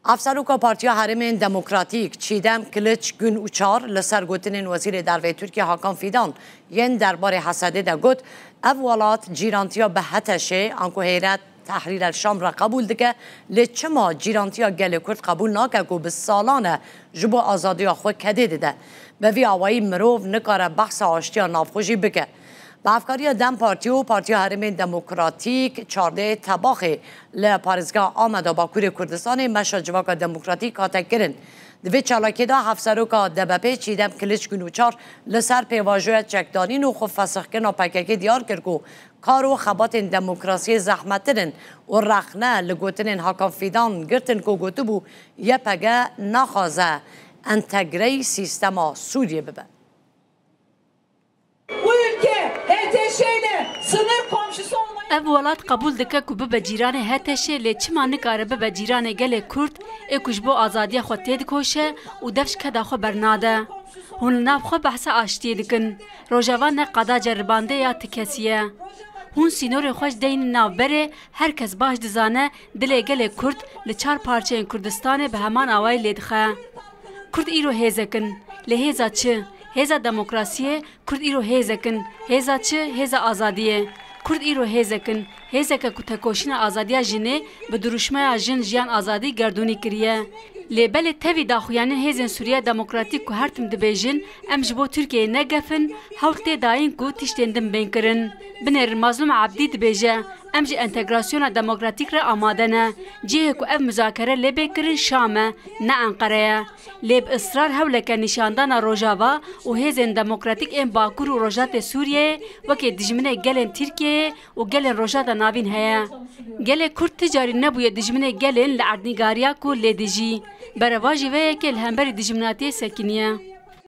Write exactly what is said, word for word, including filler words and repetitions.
Hevseroka Partiya Herêmên Demokratîk Çîdem Kiliç Gün Uçar li ser gotinên Wezîrê Dervê Tirkiye Hakan Fîdan yên derbarê H S D'ê de got, ev welat cîrantiya bi HTŞ'ê anku Heyret Tehrîr el Şam re qebûl dike, lê çima cîrantiya gelê Kurd qebûl nake ku bi salan e ji bo azadiya xwe kedê dide? Bi vî awayî mirov nikare behsa aştiya navxwe jî bike. Bi hevkariya DEM Partî û Partiya Herêmên Demokratîk çardeh Tebaxê li parêzgeha Ameda Bakurê Kurdistanê meşa civaka demokratîk hate kirin. Di vê çalakiyê de Hevseroka D B P Çîdem Kiliç Günûçar li ser pêvajoya çekdanîn û xwefesixkirina P K K diyar kir ku kar û xebatên demokrasiyê zehmettir in û rexne li gotinên Hakan Fîdan girtin ku gotibû Y P G naxwaze entegreyî sîstema Sûriyê bibe. Bu ülke H T Ş ile sınır komşusu olmayı Ev welat qebûl dike ku bibe cîranê H T Ş'ê, lê çima nikare bibe cîranê gelê Kurd ê ku ji bo azadiya xwe têdikoşe û dev ji keda xwe bernade? Hûn li nav xwe behsa aştiyê dikin. Rojava ne qada ceribandê ya ti kesî ye. Hûn sînorên xwe ji deynin navberê, her kes baş dizane dilê gelê Kurd li çar parçeyên Kurdistanê bi heman awayî lê dixe. Kurd îro hêzek in. Lê hêza çi? Hêza demokrasiyê, Kurd îro hêzek in. Hêza çi? Hêza azadiyê. Kurd îro hêzek in. Hêzeke ku tekoşîna azadiya jinê bi dirûşmeya Jin, Jiyan, Azadî gerdûnî kiriye. Lê belê tevî daxuyaniyên hêzên Sûriya Demokratîk ku her tim dibêjin, em ji bo Tirkiyeyê ne gef in, hewl tê dayîn ku tiştên din bên kirin. Binêrin Mazlûm Ebdî dibêje, em ji entegrasyona demokratîk re amade ne. Cihê ku ev muzakere lê bê kirin Şam e, ne Enqere ye. Lê bi israr hewleke nîşandana Rojava û hêzên demokratîk ên Bakur û Rojatê Sûriyeyê wekî dijminê gelên Tirkiyeyê û gelên Rojata Navîn heye. Gelê Kurd ti carî nebûye dijminê gelên li erdnîgariya ku lê dijî. Berevajî vê yekê li hemberî dijminatiyê sekiniye.